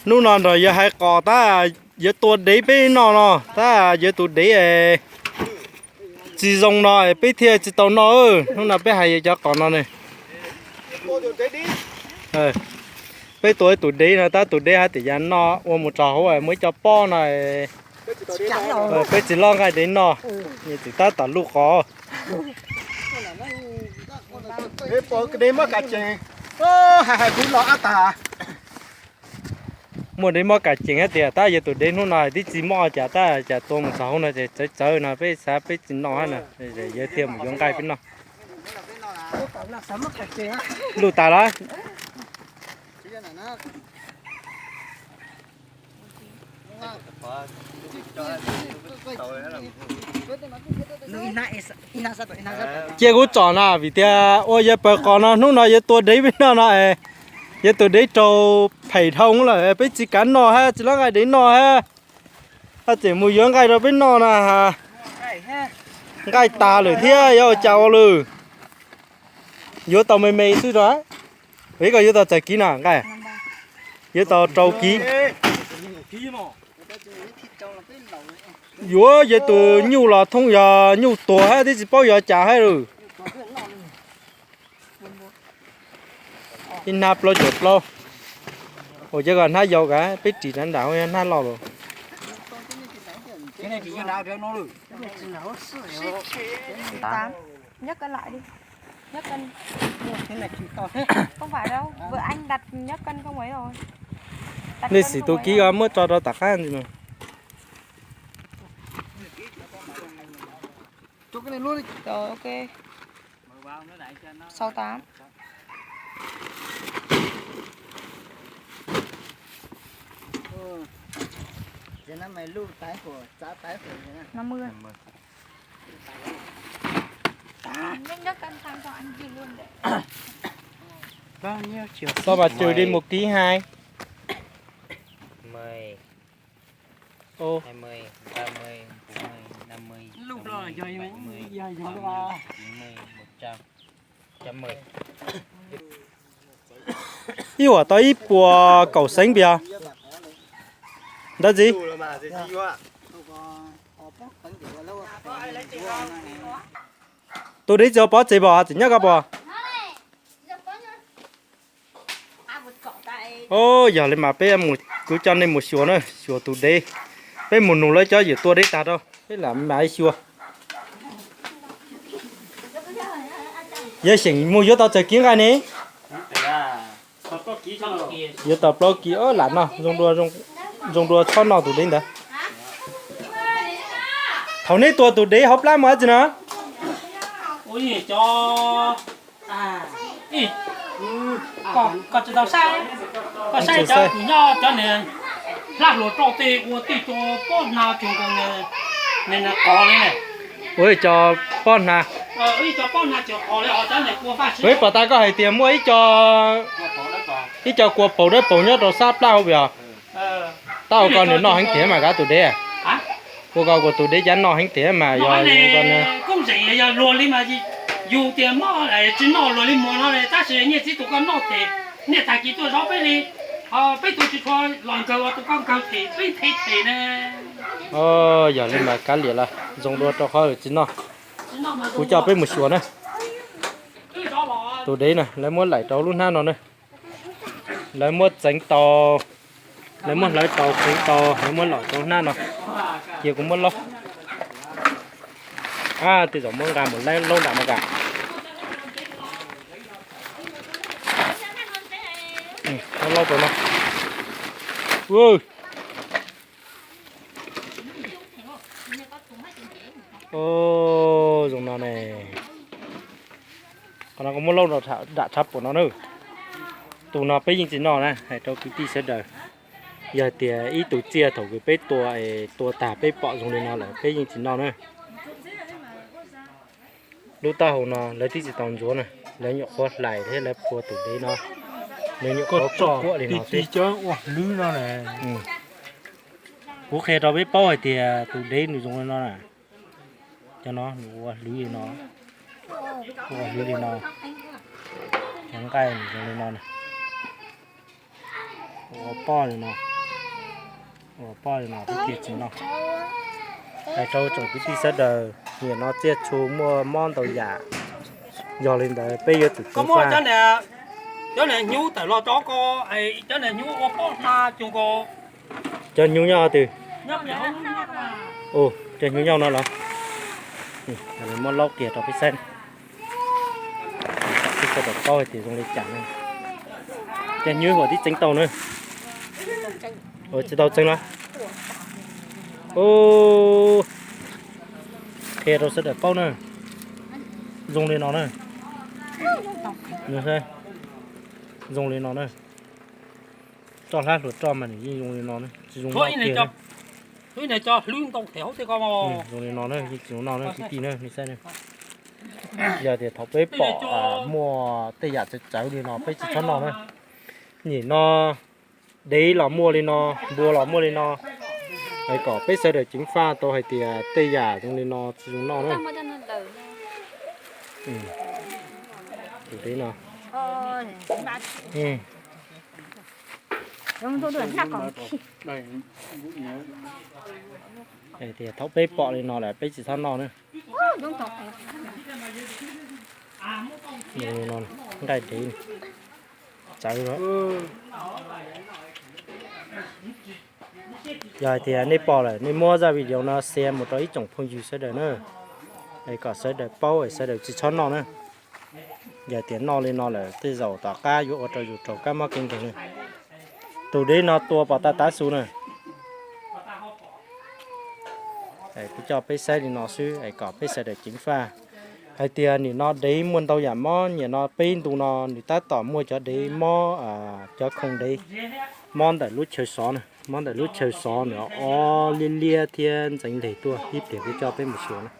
Hnub no nrog yawg hais qos tab yuav tua dev peb noj no, tab yuav tus dev tsis zoo no peb thiaj tsis tau noj. Hnub no peb hais yawg cov qos no ne. Peb tua ib tus dev no tab tus dev hais tias yav no ua mus txog hauv muaj ib co pob no, peb tsis loj nqaij dev noj, txim tab tom luj qos. Muaj dev mob kas cees hab tias tab yawg tus dev hnub no twb tsis mob cas tab cas tua mus txog hauv no ces txawv txawv no peb xav peb tsis noj hab no, yawg thiaj mus yuav nqaij peb noj. Luj tas lawm. Cia kuv tsom na vim tias ua yawg pawg qos no hnub no yawg tua dev peb noj no es, yawg tus dev raug phem dhau lawm peb tsis kav noj hab tsis loj nqaij dev noj hab, hab tseem mus yuav nqaij rau peb noj na. Nqaij tas lawm thiab yuav ua cas ua lawm. Yuav tau me me xwb rau, ib koj yuav tau txais kiv na nqaij, yuav tau rau kiv. Yuav yawg tus nyuj los thooj yog nyuj tuag hab twb tsis paub yog cas hab lawm. Ib hnab plaub caug plaub. Ua cov ko hnab yau kav peb ris rau nram hnab loj los. Nej xim tus kiv ko muab tso rau tom qab ntsis mas. Txhob mas cws li mus kib hais. Ib huam tau ib puas kaum xeeb npias. Ntawd txiv. Tus dev txiv pov tsev pom txiv nyob ko pom. Yog li mas peb, kuv coj nej mus xyuas na, xyuas tus dev. Peb mus nug lawv cov yawm tua dev tag rau peb lam mam xyuas. Yog xyeem mus yuav tau txawg kiv nqaij ne? Yuav tau plaub kiv lam no, zoo dua txhob noj tus dev ntawd. Thaum neb tua tus dev hauv plab mus dab tsi no? Koj tsis tau saib, koj saib cov kuv nyob cov niag hlab hluas roj tej ua tij cov pob hna tsuag nkaus, niag qos li ne. Ua ib co pob hna. Ib co pob hna tsuag qos li os cov niag kua faj siab. Pom tas koj hais tias muaj ib co, ib co kua paus dawb paug nyob rau sab plab hauv pem. Tab ua koj nws noj heev tiag mas kav tus dev. Ua koj kuas tus dev cav noj heev tiag mas yog koj. Koob zeem yog luag li mas yus tias muab tsis noj luag li muag no tab sis nyiaj txiv tus koj noj them, niaj tag kis tuaj zov peb li, peb tus tsis tshua los nkawg ua tus koj nkawg them peb them them ne. Yog li mas kav liam lawm, zoo dua rau qhov tsis noj. Kuv coj peb mus xyuas na. Tus dev na lawv muab laim rau lub hnab no na. Lawv muab txeev tau, lawv muab hlawv tau, txeev tau, lawv muab laim rau hnab no. Cia kuv muab laub. Tej zaum muab nqa mus laub nram no kam. Muab laub rau no. Zoo no ne. Qhov no koj muab laub nram tshav puam no na. Tus no peb yeej tsis noj na, hais rau kwv tij sawv daws. Yog tias ib tus tsiaj thaum kws peb tua, tua tag peb pom zoo li no lawm peb yeej tsis noj na. Lub taub hau no lawv twb tsis tau ntxuav na, lawv nyuam qhuav hlais thiab lawv phua tus dev no, nws nyuam qhuav kuaj kuaj li no xwb. Kuv qhia rau peb paub hais tias tus dev nws zoo li no na. Cov no nws ua hlwv li no, ua hlwv li no. Cov nqaij nws zoo li no na, ua poj li no. Ua poj li no peb cia tsis noj. Hais rau tsoom kwv tij sawv daws, nim no tsiaj txhu muaj mob ntau yam, yog li ntawd peb yuav tsum ceev faj. Cov hnyuv tawm los tso ko, cov hnyuv ua poj hma cuag nkaus. Cov hnyuv nyob twg? Cov hnyuv nyob no los? Muab laub kiag rau peb saib, peb sawv daws paub hais tias zoo li cas na. Cov hnyuv huam tib txeev tau na. Ua tsis tau txeev los? Qhia rau sawv daws paub na. Zoo li no na. Zoo li no na. Roj hlab hluas roj mas nws yeej zoo li no na, tsis zoo noj kiag. Zoo li no na, yeej tsis zoo noj na kwv tij na, nej saib na. Yog tias thaum peb pom muaj tej yam txawv txawv li no peb tsis txhob noj na. Nim no dev los muaj li no, npua los muaj li no, es kom peb sawv daws ceev faj tau hais tias tej yam zoo li no tsis zoo noj na. Tus dev no. Hais tias thaum peb pom li no lawm peb tsis txhob noj na. Nqaij dev txawv. Yog hais tias nej pom lawm nej muab zaj video no share mus rau ib tsoom phooj ywg sawv daws na, es kom sawv daws paub es sawv daws tsis txhob noj na. Yog tias noj li no lawm tej zaum tom qab yuav ua rau yus raug kab mob kev nkeeg na. Tus dev no tua pom tag tav su na. Kuv coj peb saib li no xwb es kom peb sawv daws ceev faj hais tias nim no dev muaj ntau yam mob. Nim no peb ntu no nws tab tom muaj cov dev mob, cov khoom dev mob ntawm lub chaw sov na, mob ntawm lub chaw sov nws o liab liab thiab ntxeev leg tuaj. Ib pliag kuv coj peb mus xyuas na.